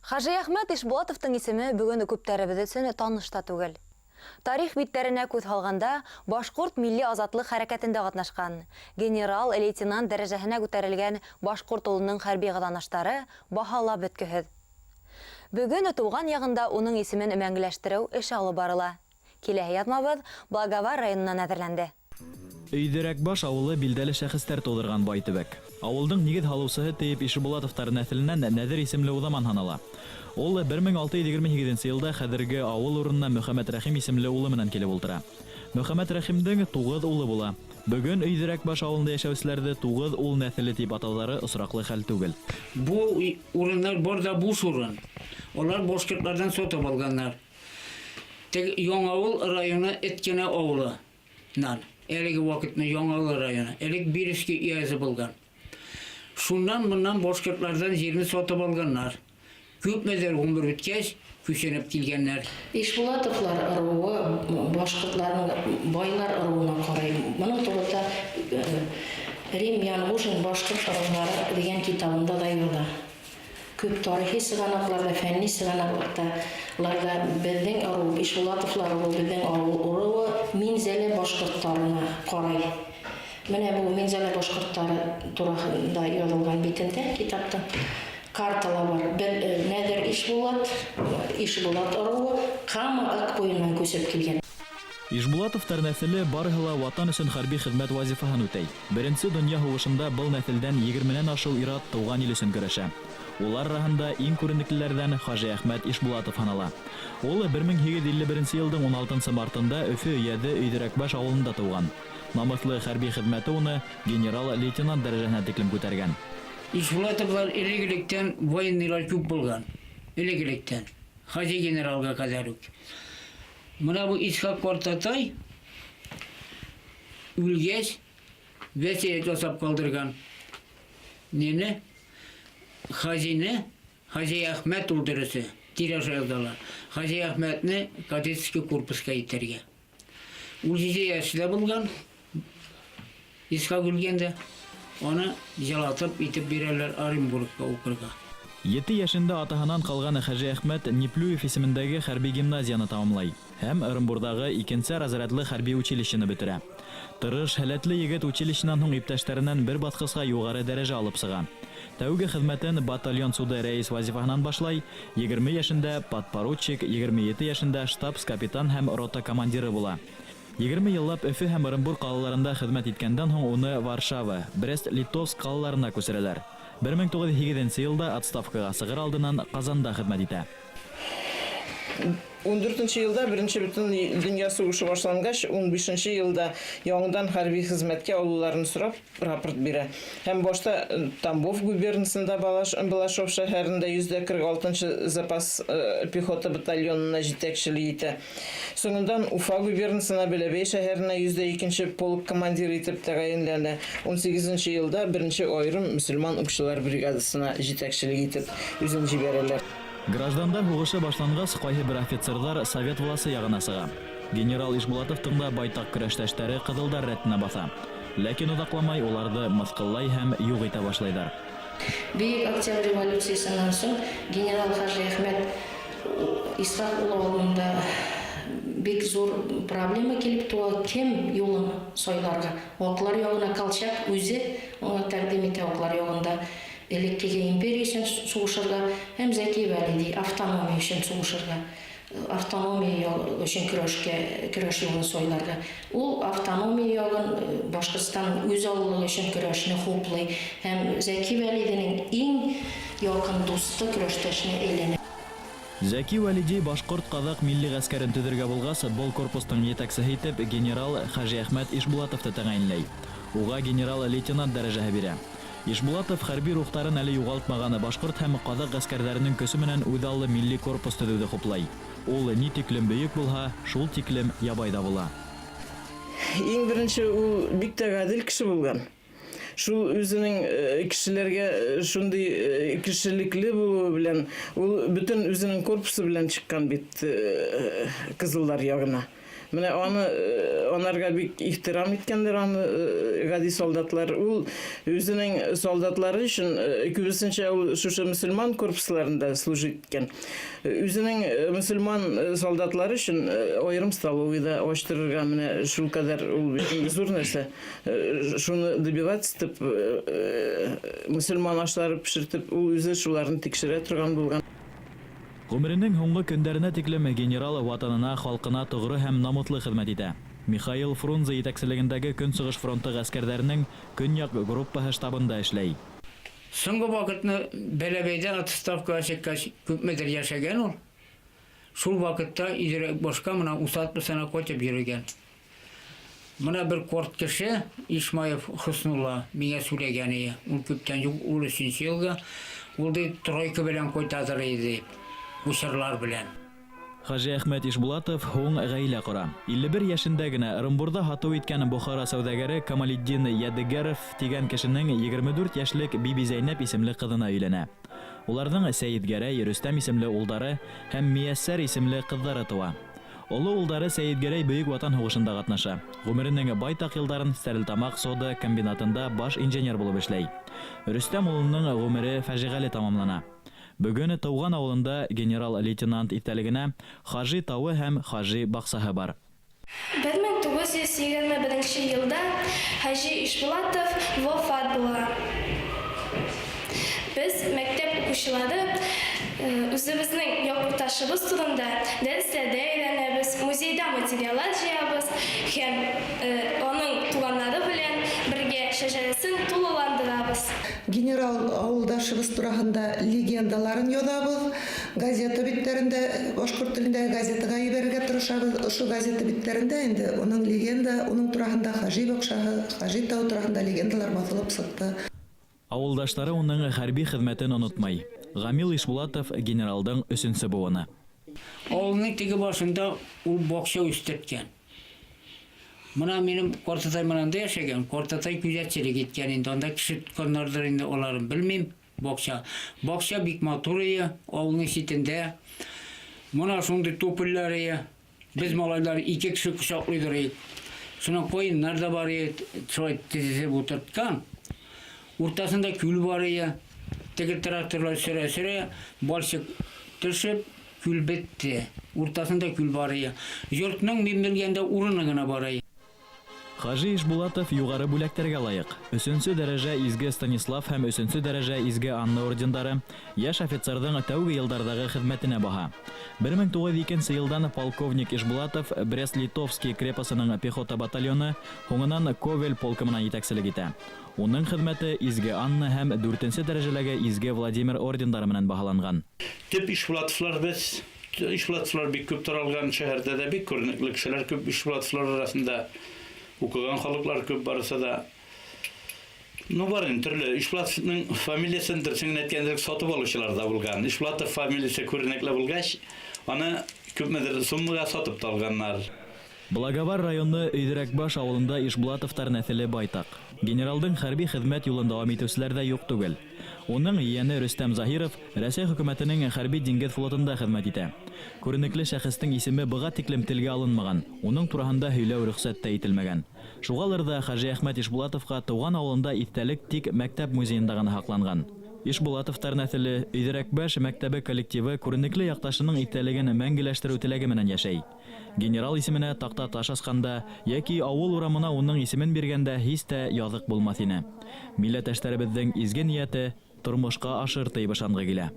Хажиәхмәт Ишбулатовтың исеме бөгөн күптәребеҙ өсөн таныш та түгел. Тарих биттәренә күҙ һалғанда, башҡорт милли азатлыҡ хәрәкәтендә ҡатнашҡан, генерал-лейтенант дәрәжәһенә күтәрелгән башҡорт улының хәрби ҡаҙаныштары баһалап бөткөһөҙ. Бөгөн тыуған яғында уның исемен мәңгеләштереү эше алып барыла. Киләһе яҙмабыҙ Благовар районынан әҙерләнде. Өйҙөрәкбаш ауылы билдәле шәхестәр тыуҙырған бай төбәк. Ауылдың нигеҙ һалыусыһы тиеп Ишбулатовтар нәҫеленән Нәҙер исемле уҙаман һанала. Ул 1628 йылда хәҙерге ауыл урынына Мөхәммәт Рәхим исемле улы менән килеп ултыра. Мөхәммәт Рәхимдең туғыҙ улы була. Бөгөн Өйҙөрәкбаш ауылында йәшәүселәрҙе туғыҙ ул нәҫеле тип атауҙары осраҡлы хәл түгел. Бу урыннар бар да буш урын. Алар башкортлардан сатып алганнар. Теге Яңавыл районы Эткенә авылы нан. Әлеге вакытны Яңавыл районы. Элек Бирский өязе булган. Шуннан моннан башкортлардан җирне сатып алганнар. Күпмедер гомер үткәч, күченеп килгәннәр. Ишбулатовлар ыруы башкортларның байлар ыруына карый. Моның турында Рим Янгужин Башкорт ырулары дигән китабында да яза. Күп тарихи сыганакларда, фәнни сыганакларда безнең ыру, Ишбулатовлар ыруы, безнең авыл ыруы Минзәлә башкортларына карый. Менә бу Минзәлә башкортлары турында язылган битендә китапта картала бар. Бер Нәҙер Ишбулат, Ишбулат ыруы Кама Ык буйыннан күсеп килгән. Ишбулатовтар нәҫеле барыһы ла Ватан өсөн хәрби хеҙмәт вазифаһын үтәй. Беренсе донъя һуғышында был нәҫелдән 20-нән ашыу ир-ат тыуған ил өсөн көрәшә. Улар араһында иң күренеклеләрҙән Хажиәхмәт Ишбулатов һанала. Ул 1851 йылдың 16 мартында Өфө өйәҙе Өйҙөрәкбаш ауылында тыуған. Намыҫлы хәрби хеҙмәте уны генерал-лейтенант дәрәжәһенә тиклем күтәргән. Ишбулатовлар элек-электән военныйлар күп булган. Элек-электән. Хаҗи генералга кадәр үк. Менә бу Исхак картатай үлгәч, вәсият ясап калдырган. Нене? Хаҗины, Хаҗи Әхмәт ул дөресе, тираж язалар. Хаҗи Әхмәтне кадетский корпуска итәргә. Ул 7 яшьтә булган. Исхак үлгәндә аны җылатып итеп бирәләр Оренбургка укырга. 7 йәшендә атаһынан ҡалған Хажиәхмәт Неплюев исемендәге хәрби гимназияны тамамлай һәм Ырымбурҙағы икенсе разрядлы хәрби училищены бөтөрә. Тырыш, һәләтле егет училищенан һуң иптәштәренән бер баҫҡысҡа юғары дәрәжә алып сыға. Тәүге хеҙмәтен батальон суды рәйес вазифаһынан башлай, 20 йәшендә подпоручик, 27 йәшендә штабс-капитан һәм рота командиры була. 20 йыллап Өфө һәм Ырымбур ҡалаларында хеҙмәт иткәндән һуң уны Варшава, Брест-Литовск ҡалаларына күсерәләр. 1908 йылда отставкаға сығыр алдынан Ҡазанда хеҙмәт итә. 14 елда Беренче бөтен дөнья сугышы башлангач, 15 елда яңадан хәрби хезмәткә алуларын сорап рапорт бирә. Һәм башта Тамбов губернасында Балашов шәһәрендә 146 запас пехота батальонына җитәкчелек итә. Соңыннан Уфа губернасына Бәләбәй шәһәренә 102 полк командиры итеп тәгаенләнә. 18 елда беренче аерым мөселман укчылар бригадасына җитәкчелек итеп үзен җибәрәләр. Граждандар һуғышы башланғас, ҡайһы бер офицерҙар совет власы яғына сыға. Генерал Ишбулатовтың да байтаҡ көрәштәштәре ҡыҙылдар рәтенә баҫа. Ләкин оҙаҡламай уларҙы мыҫҡыллай һәм юҡ итә башлайҙар. Бөйөк Октябрь революциясынан соң генерал Хажиәхмәт Исхак улы алдында бик зур проблема килеп туа, кем юлын сайларга? Аклар ягына Колчак үзе аңа тәкъдим итә аклар ягында элеккеге империя өчен сугышырга һәм Зәки Вәлиди автономия өчен сугышырга, автономия өчен көрәшкә, көрәш юлын сайларга. Ул автономия ягын, Башкортстанның үз аллыгы өчен көрәшне хуплый һәм Зәки Вәлидинең иң якын дусты, көрәштәшенә әйләнә. Зәки Вәлиди башҡорт-ҡаҙаҡ милли ғәскәрен төҙөргә булғас, был корпустың етәксеһе итеп генерал Хажиәхмәт Ишбулатовты тәғәйенләй. Уға генерал-лейтенант дәрәжәһе бирә. Ишбулатов хәрби рухтарын әле юғалтмаған башҡорт һәм ҡаҙаҡ ғәскәрҙәренең көсө менән үҙаллы милли корпус төҙөүҙе хуплай. Ул ни тиклем бөйөк булһа, шул тиклем ябай да була. Иң беренче ул бик тә гадел кеше булган. Шул үзенең кешеләргә шундый кешелекле булуы белән ул бөтен үзенең корпусы белән чыккан бит кызыллар ягына. Менә аны анарга бик ихтирам иткәннәр аны гади солдатлар. Ул үзенең солдатлары өчен күбесенчә ул шушы мөселман корпусларында служить иткән. Үзенең мөселман солдатлары өчен аерым столовый да ачтырырга менә шулкадәр ул бит инде зур нәрсә. Шуны добиваться итеп, мөселман ашлары пешертеп, ул үзе шуларны тикшерә торган булган. Гомеренең һуңгы көндәренә тиклем генерал Ватанына, халкына тогры һәм намуслы хезмәт итә. Михаил Фрунзе итәкселегендәге Көнчыгыш фронты гаскәрдәренең Көньяк группаһы штабында эшләй. Соңгы вакытны Бәләбәйдә отставкага чыккач күпмедер яшәгән ул. Шул вакытта изрәк башка менә усадьбасына кайтып йөрегән. Менә бер карт кеше, Ишмаев Хөснулла, миңа сөйләгән ие. Ул күптән юк, ул өченче елга. Ул ди тройка белән кайтадыр иде дип, кучерлар белән. Хаҗиәхмәт Ишбулатов һуң гаилә кора. 51 яшендә генә Ырымбурда һату иткән Бохара сәүдәгәре Камалетдин Ядегәров дигән кешенең 24 яшьлек Бибизәйнәп исемле кызына өйләнә. Уларның Сәетгәрәй, Рөстәм исемле улдары һәм Мияссәр исемле кызлары туа. Олы улдары Сәетгәрәй Бөек Ватан һугышында катнаша. Гомеренең байтак елдарын Стәрлетамак сода комбинатында баш инженер булып эшләй. Рөстәм улының гомере фаҗигале тамамлана. Бүген туган авылында генерал-лейтенант истәлегенә Хаҗи тавы һәм Хаҗи баксаһы бар. 1921 елда Хаҗи Ишбулатов вафат була. Без, мәктәп укучылары, үзебезнең якташыбыз турында дәресләрдә өйрәнәбез, музейда материаллар җыябыз һәм аның туганнары белән бергә шәҗәрәсен тулыландырабыз. Генерал авылдашыбыз тураһында легендаларын язабыз. Газета битләрендә, башкорт телендәге газетага ебәрергә тырышабыз. Ошо газета битләрендә инде уның легенда, уның тураһында Хаҗи бакшаһы, Хаҗи тау тураһында легендалар басылып сыкты. Авылдашлары уның хәрби хезмәтен онытмай. Гамил Ишбулатов генералдың өсөнсө буыны. Авылның теге башында ул бакча үстерткән. Мына минем картатай менән дә яшәгән, картатай күзәтчелек иткән инде, анда кеше тотканнардыр инде, аларын белмим. Бакча. Бакча бик матур ие, авылның читендә. Мына шундый топольләр ие. Без малайлар ике кеше кочаклыйдыр идек. Шуннан каеннар да бар ие, шулай тезеп утырткан. Уртасында күл бар ие. Теге тракторлар сөрә-сөрә, балчык төшеп, күл бетте. Уртасында күл бар ие. Йортның мин белгәндә урыны гына бар ие. Хаҗи Ишбулатов югары бүләкләргә лаек. Өсөнсө дәрәҗә Изге Станислав һәм өсөнсө дәрәҗә Изге Анна ордендары яшь офицерҙың тәүге йылдарҙағы хеҙмәтенә баһа. 1902 йылдан полковник Ишбулатов Брест-Литовский крепосының пехота батальоны һуңынан Ковель полкы менән етәкселек итә. Уның хеҙмәте Изге Анна һәм дүртенсе дәрәжәләге Изге Владимир ордендары менән баһаланған. Төп Ишбулатовлар без Ишбулатовлар бик күп таралган шәһәрдә дә бик күренекле кешеләр күп Ишбулатовлар арасында укыган халыклар күп барысы да. Ну, бар инде төрле. Ишбулатовның фамилиясен дөресен генә әйткәндә сатып алучылар да булган. Ишбулатов фамилиясе күренекле булгач, аны күпмедер суммага сатып та алганнар. Благовар районы Өйҙөрәкбаш авылында Ишбулатовтар нәҫеле байтаҡ. Генералдың хәрби хеҙмәт юлын дауам итеүселәр ҙә юҡ түгел. Уның ейәне Рөстәм Заһиров Рәсәй хөкүмәтенең хәрби диңгеҙ флотында хеҙмәт итә. Күренекле шәхестең исеме быға тиклем телгә алынмаған, уның тураһында һөйләү рөхсәт тә ителмәгән. Шуғалыр ҙа Хажиәхмәт Ишбулатовҡа тыуған ауылында иҫтәлек тик мәктәп музейында ғына һаҡланған. Ишбулатовтар нәҫеле Өйҙөрәкбаш мәктәбе коллективы күренекле яҡташының иҫтәлеген мәңгеләштереү теләге менән йәшәй. Генерал исеменә таҡта таш асҡанда йәки ауыл урамына уның исемен биргәндә һис тә яҙыҡ булмаҫ ине. Милләттәштәребеҙҙең изге ниәте тормошҡа ашыр тип ышанғы килә.